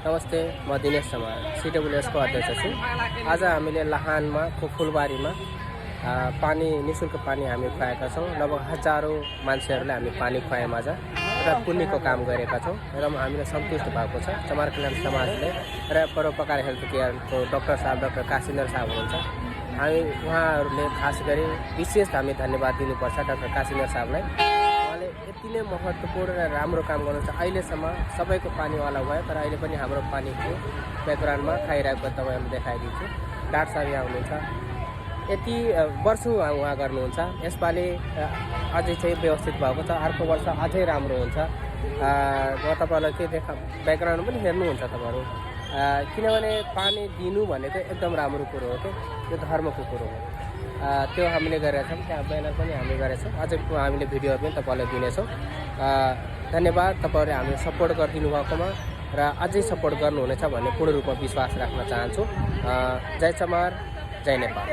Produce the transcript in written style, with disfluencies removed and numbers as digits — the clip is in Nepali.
नमस्ते, म दिनेश समार सिडब्ल्युएसको अध्यक्ष छु। आज हामीले लाहानमा फुलबारीमा पानी निःशुल्क पानी हामी खुवाएका छौँ। लगभग हजारौँ मान्छेहरूले हामी पानी खुवायौँ आज र पुण्यको काम गरेका छौँ र हामीले सन्तुष्ट भएको छ। चमार कल्याण समाजले र परोपकार हेल्थ केयरको डाक्टर साहब डाक्टर कासिन्दर साहब हुनुहुन्छ। हामी उहाँहरूले खास गरी विशेष हामी धन्यवाद दिनुपर्छ डाक्टर कासिन्दर साहबलाई। उहाँले यति नै महत्त्वपूर्ण र राम्रो काम गर्नुहुन्छ। अहिलेसम्म सबैको पानीवाला भयो, तर अहिले पनि हाम्रो पानीको ब्याकग्राउन्डमा खाइरहेको तपाईँहरूले देखाइदिन्छु। डाक्टर साहब यहाँ हुनुहुन्छ, यति वर्षौँ उहाँ गर्नुहुन्छ। यसपालि अझै चाहिँ व्यवस्थित भएको छ, अर्को वर्ष अझै राम्रो हुन्छ। म तपाईँहरूलाई के ब्याकग्राउन्ड पनि हेर्नुहुन्छ तपाईँहरू, किनभने पानी दिनु भनेको एकदम राम्रो कुरो हो कि त्यो धर्मको कुरो हो। त्यो हामीले गरेका छौँ, त्यहाँ ब्यानर पनि हामीले गरेका छौँ। अझै हामीले भिडियोहरू पनि तपाईँलाई दिनेछौँ। धन्यवाद तपाईँहरूले हामीले सपोर्ट गरिदिनु भएकोमा र अझै सपोर्ट गर्नुहुनेछ भन्ने पूर्ण रूपमा विश्वास राख्न चाहन्छु। जय चमार, जय नेपाल।